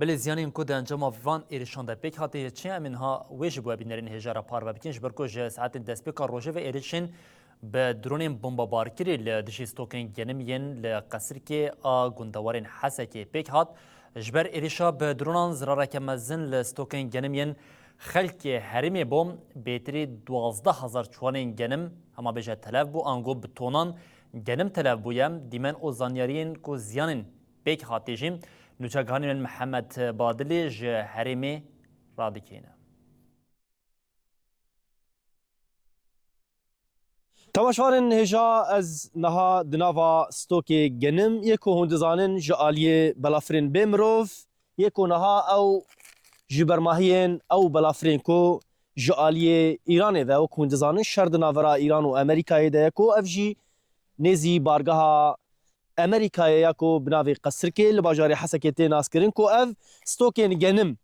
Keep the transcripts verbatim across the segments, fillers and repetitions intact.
Belê ziyanên ku di encama van êrişan de pêk hatiye çi ye, em ê niha wê ji bo bînerên hêja re parve bikin, ji ber ku ji saetên destpêka rojê ve êrişên bi dronên bombebarkirî li dijî stokên genim yên li Qesirkê a gundewarên Hesekê pêk hat. Ji ber êrişa bi dronan zirareke mezin li stokên genim yên xelkê herêmê bû, bêtirî duwazdeh hezar çuwanên genim, hema bêje, telef bû, ango bi tonan genim telef bûye. Dîmen û zanyariyên ku ziyanên pêk hatî jî nûçegihanên Mihemed Badilê ji herêmê radikêne. Temaşevanên hêja, ez niha di nava stokê genim yê ku hûn dizanin ji aliyê belafirên bê mirov yê ku niha ew ji bermahiyên ew belafirên ku ji aliyê Îranê ve, wek hûn dizanin, şer di navbera Îran û Amerîkayê de ye ku ev jî nêzî bargeha Amerîkayê ya ku bi navê Qesirkê li bajarê Hesekê tê naskirin, ku ev stokên genim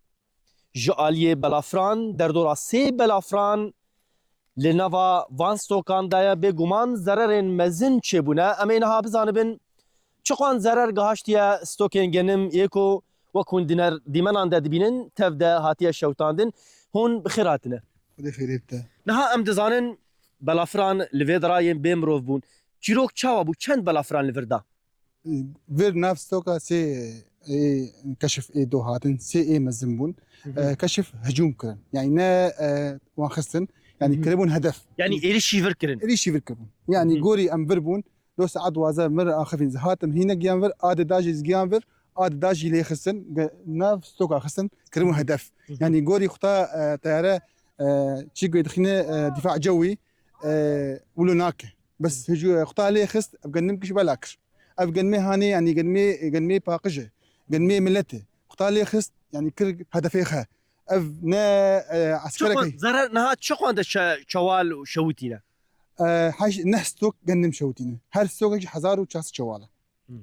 ji aliyê belafiran, derdora sê belafiran li nava van stokan de ye, bêguman zererên mezin çêbûne. Em ê niha bizanibin çiqwan zerer gihaştiye stokên genim yê ku wek hûn dîner-, dîmenan de dibînin, tev de hatiye şewtandin. Hûn bi xêr hatine. Xwedê xêrê bide. Niha em dizanin belafiran li vê dera yên bê mirov bûn. Çîrok çawa bû? Çend belafiran li vir da? Vir nav stoka sê ê keşif ê do hatin, sê ê mezin bûn. Hı hı. E, keşif hicûm kirin. Yani ne, e, wan xistin, yani Hı hı. kiribûn hedef. Yani êrişî vir kirin. Êrişî vir kirin. Yani Hı hı. gorî em vir bûn, do saet waze mir axifîn, hatim hîne giyan vir, adê dajî giyan vir, adê dajî lê xistin, ge-, nav stoka xistin, kiribûn Hı hı. hedef. Hı hı. Yani gorî xuta, e, teyare, e, çî goy dixîne, e, difa cewî, e, wilo nake. Bes hicû xuta lê xist, ev gendim kiş bela kir. Ev genmê hanê, yanî genmê, genmê paqij e. Genmê milet e. Xuta lê xist, yanî kir hedefê xe. Ev ne, e, eskerek Çiqwan, e. Zerer niha çiqwan de çe-, çewal û şewitîne? E, heş, neh stok gendim şewitîne. Her stokekî hezar û çar sed çewal e.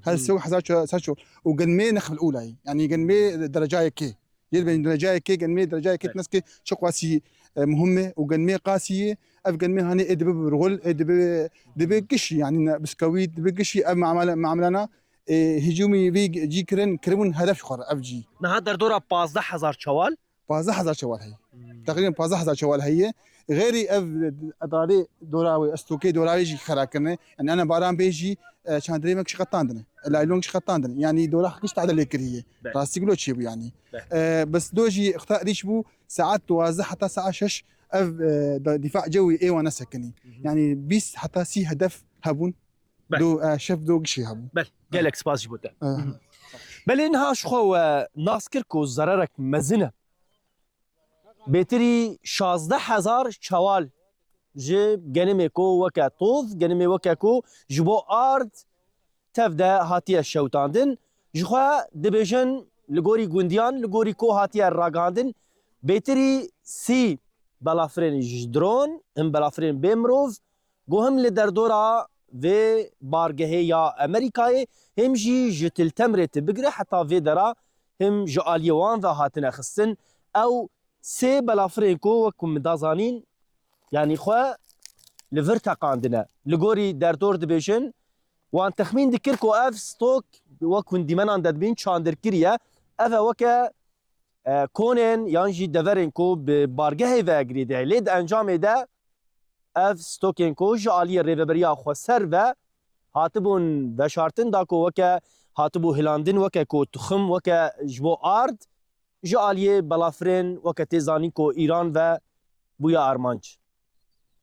Her Hı. sewê hezar çar sed ço. Û genmê nexbil ûlayî. Yanî genmê dereca yekê. Yê dibên dereca yekê, genmê dereca yekê Evet. tineskê çi qasî, e, muhim e. Û genmê qasî ye. Ev genmê hanê ê dibe bi rol, ê dibe, dibe gişî. Yanî ne, biskewît, dibe gişî. Ev mamele-, mamelana, e, hicûmî vî cî kirin, kiribûn hedef ji xwe re ev cî. Niha derdora pazdeh hezar çewal? Pazdeh hezar çewal heye. Hmm. Teqrîben pazdeh hezar çewal heye. Xêrî ev darê dora wê, estokê dora wê jî xera kirine. Yani ana baran bê jî, e, çandrê me kişi qetandine. E, laylon kişi qetandine. Yani dora heqiş tade lê kiriye. Be. Rastî gulo çê bû yani. Be. E, bes do jî xta rîş bû saet duwazdeh heta saet şeş ev, e, da-, difa cewî ê wan nesekinî. Hı hı. Yani bîst heta sî hedef hebûn. Bel. Do, e, şef do gişî hebû. Bel, gelek spas ji bo te. E. Belê niha ji xwe we nas kir ku zererek mezin e. Bêtirî şazdeh hezar çewal ji genimê ku weke toz, genimê weke ku ji bo ard tev de hatiye şewtandin. Ji xwe dibêjin li gorî gundiyan, li gorî ku hatiye ragihandin, bêtirî sî belafirên ji dron, him belafirên bê mirov, ku him li derdora vê bargehê ya Amerîkayê, him jî ji Til Temrê tu bigire heta vê dera, him ji aliyê wan ve hatine xistin. Ew sê belafirên ku wek ku min da zanîn, yanî xwe li vir teqandine. Li gorî derdor dibêjin, wan texmîn dikir ku ev stok wek hûn dîmenan de dibîn çandir kiriye. Ev e weke, e, konên yan jî deverên ku bi bargehê ve girêdayî. Lê di encamê de ev stokên ku ji aliyê Rêveberiya Xweser ve hatibûn veşartin, da ku weke hatibû hilandin, weke ku tuxim, weke ji bo ard, ji aliyê belafirên weke tê zanîn ku Îran ve bûye armanc.